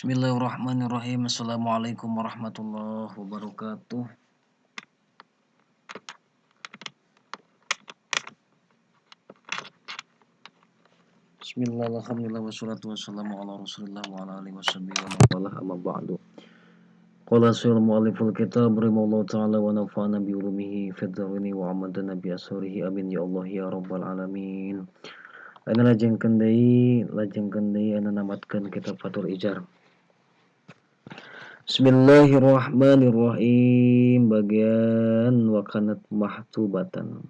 Bismillahirrahmanirrahim. Assalamualaikum warahmatullahi wabarakatuh. Bismillah, alhamdulillah, wassalatu wassalamu ala rasulillah wa ala alihi washabihi wa man walah, amma ba'du. Qala sayyidul mu'alliful kitab rahimahullahu ta'ala wa nafa'ana bi ulumihi fid dharaini wa amadana bi asrihi, amin ya Allah ya rabbal alamin. Ayeuna lajengkeun deui ayeuna namatkeun kitab Fathul Ijar. Bismillahirrahmanirrahim, bagian wa kanat mahtubatan.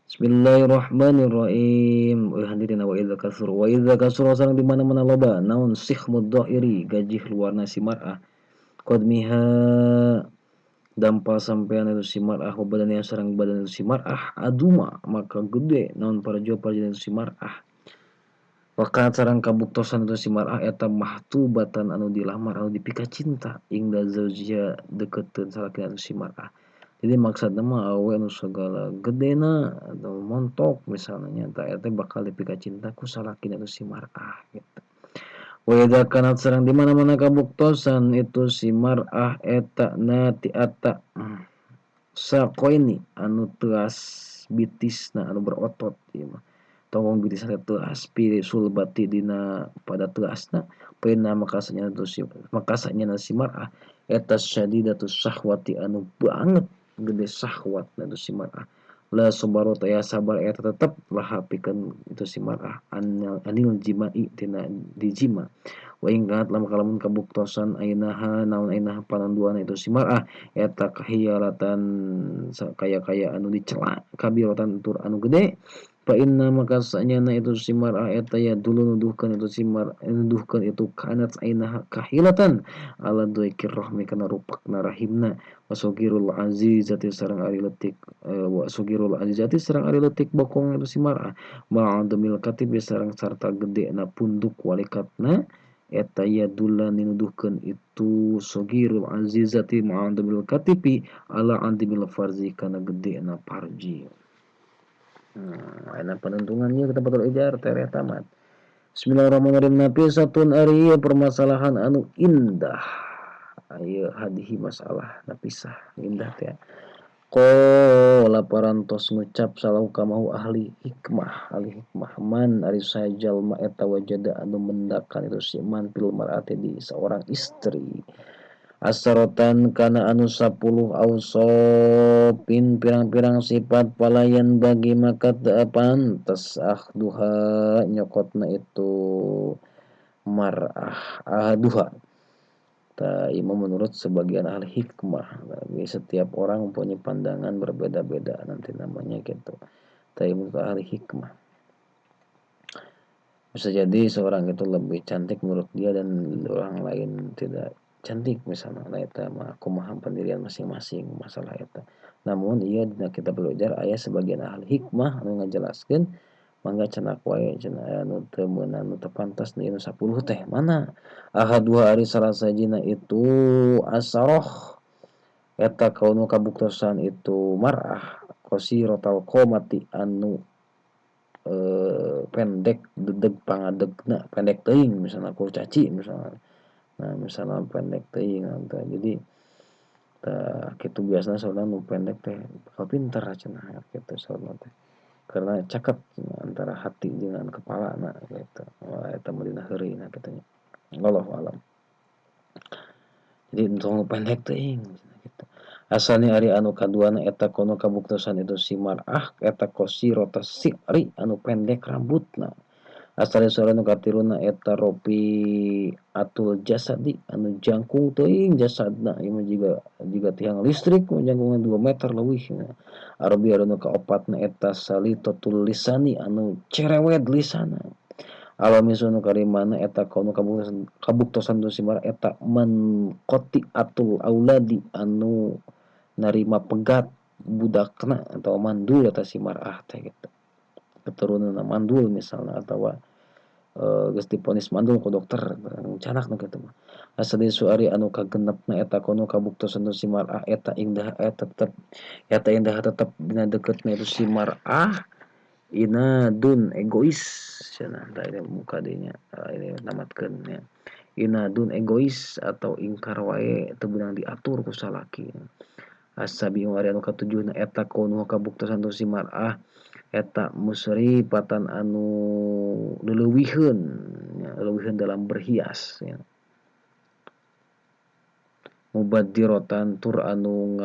Bismillahirrahmanirrahim. Wa hadirina wa idza kasur wa idza kasur sareng di mana-mana loba naon sikhmud dhairi gajih luarna si mar'ah qadmiha dampa sampean itu si mar'ah wa badannya sareng badan itu si mar'ah aduma maka gede naon parjo parjo itu si mar'ah. Wakat sareng kabuktosan itu si mar'ah eta mahtubatan anu dilamar anu dipika cinta ingda zaujiha deketeun salakina itu si mar'ah. Jadi maksudna mah awewe anu sagala gedena atau montok misalnya eta eta bakal dipika cinta ku salakina itu si mar'ah gitu. Wa idza kanat sareng di mana-mana kabuktosan itu si mar'ah eta nati'ata saqaini anu teuas bitisna anu berotot ieu mah. Tonggong bitisna teuas pi sulbati dina pada teuasna pena makasanya tu si makasanya si mar'ah eta syadidatu syahwati anu banget gede syahwatna tu si mar'ah la sabarota ya sabar eta tetep laha pikeun itu si mar'ah anil jima'i tina dijima wa ing kanat lam kalamun kabuktosan ainaha naon ainaha pananduana itu si mar'ah eta kahiyalatan kaya-kaya anu dicela kabiratan tur anu gede fa inna maka sanyana itu si mar'ah eta ya dulu nuduhkeun itu si mar'ah nuduhkeun itu kanat ainaha kahilatan ala duikir rahmi kana rupakna rahimna wasogirul azizati sareng ari leutik wasogirul azizati sareng ari leutik bokong itu si mar'ah ma'adamil katibi sareng sarta gedena punduk walikatna eta ya dula nuduhkeun itu sogirul azizati ma'adamil katibi ala andimil farzi kana gedena parji. Nah, penentungannya kita Fathul Ijar tereh tamat. Bismillahirrahmanirrahim. Nafisatun ari permasalahan anu indah. Ayo hadihi masalah napisah indah teh. Qala parantos ngucap salau kamahu ahli hikmah man ari sajalma eta wajada anu mendakan itu si man fil mar'ati di seorang istri. Asarotan kana anu 10 ausopin pirang-pirang sifat palayan bagi maka teu pantes akhduha nyokotna itu mar'ah ahaduha. Ta imam menurut sebagian ahli hikmah, tapi setiap orang punya pandangan berbeda-beda nanti namanya gitu. Ta menurut ahli hikmah bisa jadi seorang itu lebih cantik menurut dia dan orang lain tidak cantik misalnya, nah eta mah kumaha pendirian masing-masing masalah eta. Namun ieu dina kitab belajar aya sebagian ahli hikmah anu ngajelaskeun mangga cenah wae cenah anu teu meunang nu teu pantas nu 10 teh mana ahadua ari salah sajina itu asaroh eta kaunu kabuktosan itu mar'ah qasiratal qamati anu pendek dedeg pangadegna pendek teuing misalnya kurcaci misalnya. Nah, misalnya pendek teuing teh. Jadi tah kitu biasana saurna nu pendek teh bakal pinter cenah kitu saurna teh. Karena cakep antara hati dengan kepalana gitu. Wah eta mah dina heureuyna kitu nya. Wallahu alam. Jadi entong nu pendek teuing kitu. Asalnya ari anu kaduana eta kono kabuktosan itu si mar'ah eta qasirata si'ri anu pendek rambutna. Asal suara nu katiluna eta ropi atul jasadi anu jangkung teuing jasadna ieu mah jiga tiang listrik jangkungna 2 meter leuwih. Arabi anu kaopatna eta salitatul lisani anu cerewet lisana. Alami sunu karimana eta kono kabuktosan tu si mar'ah eta man qati atul auladi anu narima pegat budakna atau mandul eta si mar'ah teh gitu. Keturunan mandul misalnya atau geus diponis mandul ku dokter canak nu kitu mah. Asal suari anu kagenepna eta kono kabuktosan tu si mar'ah eta indah eta tetep eta indah tetep dina deketna itu si mar'ah inadun egois cenah tah ini muka dinya ini namatkeun nya. Inadun egois atau ingkar wae teu beunang diatur ku salaki. As-sabi'u ari anu katujuhna eta kaunuha kabuktosan tu si mar'ah eta musrifatan anu leuwihkeun nya, leuwihkeun dalam berhias ya. Mubadirotan tur anu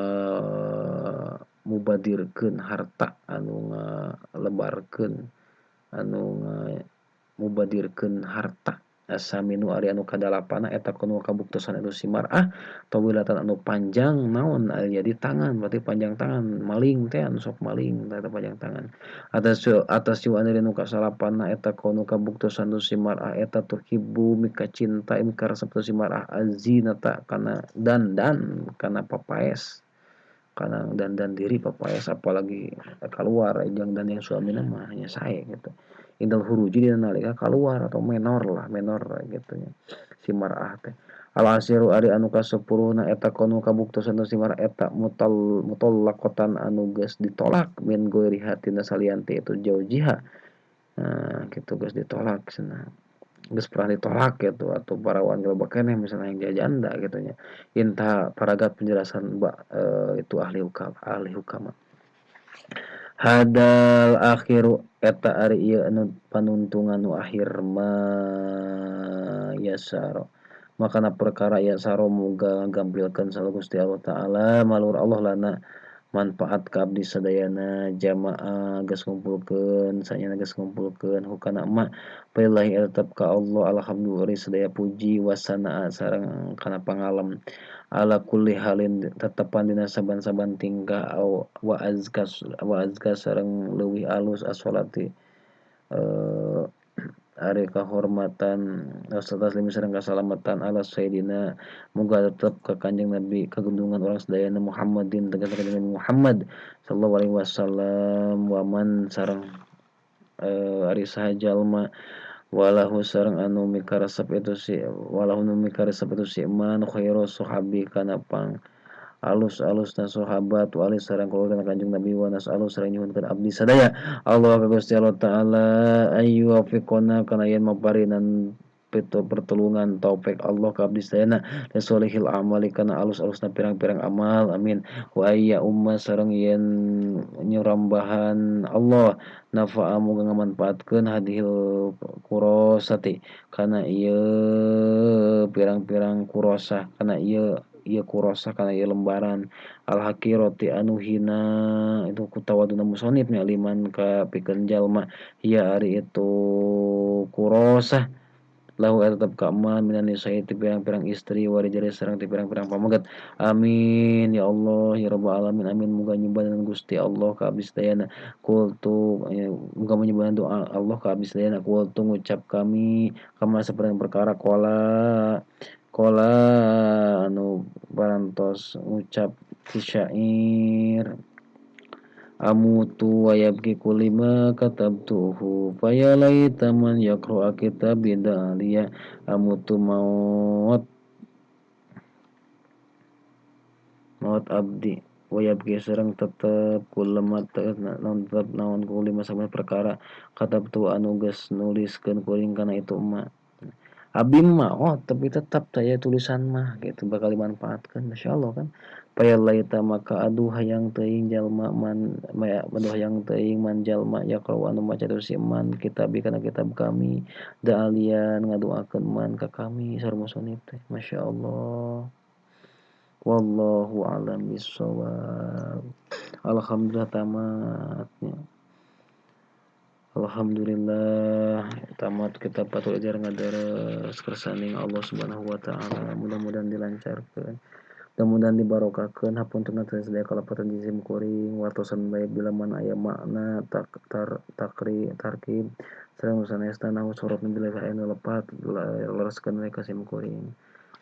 mubadirkeun harta anu ngalebarkeun anu mubadirkeun harta. Asaminu ari anu kadalapana eta kono kabuktosan anu si mar'ah tawilatan anu panjang naon aya di tangan, berarti panjang tangan maling teh anu sok maling eta panjang tangan. Atas yu anu kasalapana eta kono kabuktosan anu si mar'ah eta tuhibbu mika cinta mika resep tu si mar'ah azinata kana dandan kana papaes kana dandan diri papaes apalagi keluar jeung dan yang suamina mah nya sae gitu. Indal huruji dina nalika keluar atau menor lah, menor gitu nya si mar'ah teh. Al asiru ari anu ka-10na eta kono kabuktosan si mar'ah eta mutallaqatan anu geus ditolak min ghairi hatina salianti itu jaujiha. Nah, gitu geus ditolak cenah. Geus pernah ditolak gitu atau parawan loba keneh misalnya yang janda gitu nya. Inta paragat penjelasan itu ahli hukama. Hadal akhiru eta ari ieu anu panuntungan nu akhir ma yasaro makana perkara yasaro muga gampilkeun salu Gusti Allah Ta'ala malur Allah lana manfaat ka abdi sadayana jamaah geus ngumpulkeun sanyana geus ngumpulkeun hukana ma billahi tetep ka Allah alhamdulillah sadaya puji wasana sareng kana pangalem ala kulli halin tetepan dina saban-saban tingkah wa azka sareng leuwih alus as-sholati ari kahormatan taslim sareng kasalamatan ala sayyidina muga tetep ka Kanjeng Nabi kagundungan urang sadayana Muhammadin tegas Kanjeng Nabi Muhammad sallallahu alaihi wasallam wa man sareng ari saha jalma walahu sareng anu mikaresep itu si walahu nu mikaresep itu si man khairu sahabi kana pang alus-alusna sahabat wa ali sareng keluarga Kanjeng Nabi wa nas'alu sareng nyuhunkeun abdi sadaya Allah ka Gusti Allah Ta'ala ayyuwafiqona kana yen maparinan pertolongan taufik Allah ka abdi sadayana li solihil amali kana alus-alusna pirang-pirang amal amin wa ayya umma sareng yen nyurambahan Allah nafa'a muga ngamanfaatkeun hadhil kurosati kana ieu pirang-pirang kurosah kana ieu kurosah kana ieu lembaran al hakirati anu hina itu kutawaduna musonif nya liman ka pikeun jalma hiya ari itu kurosah lahu tetap keaman minan nisa'i ti pirang-pirang istri warijali sareng ti pirang-pirang pamegat amin ya Allah ya rabbal alamin amin muga nyubanan Gusti Allah ka abdi sadayana qultu ya, muga menyubanan doa Allah ka abdi sadayana qultu ngucap kami kama saperang perkara qala anu parantos ngucap ti syair amutu wa yabki kulima katabtuhu faya laita man yaqra'a kitabi daliya amutu maut abdi wa yabki sareng tetep kulema tetep naon kulima saben perkara katabtu anu geus nuliskeun kuring kana itu emak abdi mah oh tapi tetap saya tulisan mah gitu bakal dimanfaatkan masyaallah kan. Payalaita maka aduh hayang teuing jalma man aduh hayang teuing man jalma yaqra anu maca si man kitab kana kitab kami da'alian ngadoakeun man ka kami sareng musonif teh masyaallah wallahu a'lam bissawab. Alhamdulillah tamatnya. Alhamdulillah tamat kitab Fathul Ijar ngadares kersaning Allah Subhanahu wa taala mudah-mudahan dilancarkeun mudah-mudahan dibarokahkeun hapunten sadaya kalepatan jisim kuring wartosan bae bila mana aya makna takri tarkib sareng sanesna nahu sorot bila aya nu lepat lereskeun we ka sim kuring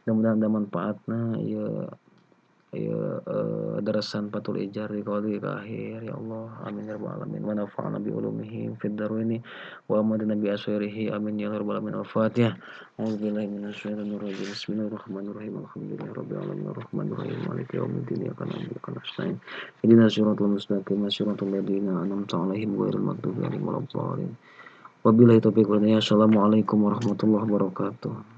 mudah-mudahan ada manfaatna ieu darasan Fathul Ijar di qali ka akhir ya Allah amin ya rabbal alamin wa nafa'ana bi ulumihim fid daraini wa amadna bi aswarihi amin ya rabbal alamin. Al-Fatihah. A'udzubillahi minasyaitonir rajim. Bismillahirrahmanirrahim. Alhamdulillahirabbil alamin arrahmanirrahim maliki yaumiddin iyyaka na'budu wa iyyaka nasta'in ihdinas siratal mustaqim siratal ladzina an'amta 'alaihim ghairil maghdubi 'alaihim waladdallin. Wabillahi taufiq wal hidayah. Assalamualaikum warahmatullahi wabarakatuh.